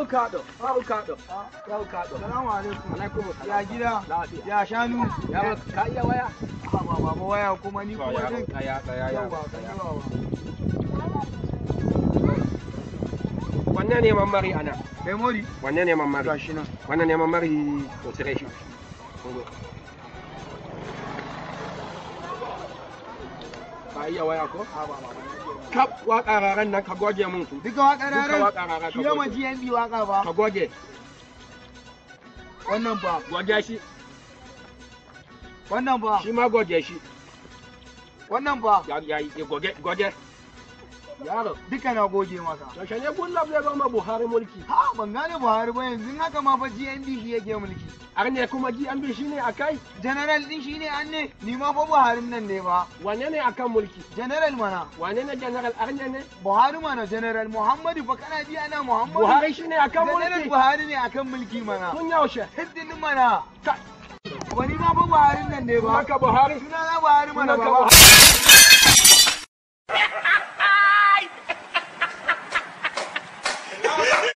Kaɗo, hau kaɗo, hau kaɗo. Salamu alaikum. Alaikum salam. Ya gida? Lafiya. Ya shanu? Ya ka iya waya? Ha ba baba waya kuma ni kuma din. Tsaya, tsaya, Yau ba tsaya. ka baba. Wanne ne mamari ana? Memory. Wanne ne mamari? Gashi nan. Wannan ne mamari to cire shi. Ka iya waya ko? Ha ba baba. Kap waƙa raran nan ka goge mun su. Duka waka Duka raran. waƙa raran Shi ka yama goge. GMB waka ba. Ka goge. Wannan ba. Goge shi. Wannan ba. Shi ma goge shi. Wannan ba. Ya ya ya goge goge. Yaro. Duka na goge maka. Yaushe ne Goodluck zai ba ma Buhari mulki? Ha ban gane Buhari ba yanzu haka ma fa GMB shi yake mulki. Har ne kuma GMB shi ne a kai? General din shi ne an ne? Ni ma fa Buharin nan ne ba. Wane ne akan mulki? General mana. Wane ne General Arne ne? Buhari mana General Muhammadu fa kana ji ana Muhammadu. Buhari shi ne akan General mulki? Buhari ne akan mulki mana. Tun yaushe? Hindin mana. Ka- Wani ma fa Buharin nan ne ba. Haka Buhari? Suna na Buhari mana Sunanka baba. Buhari.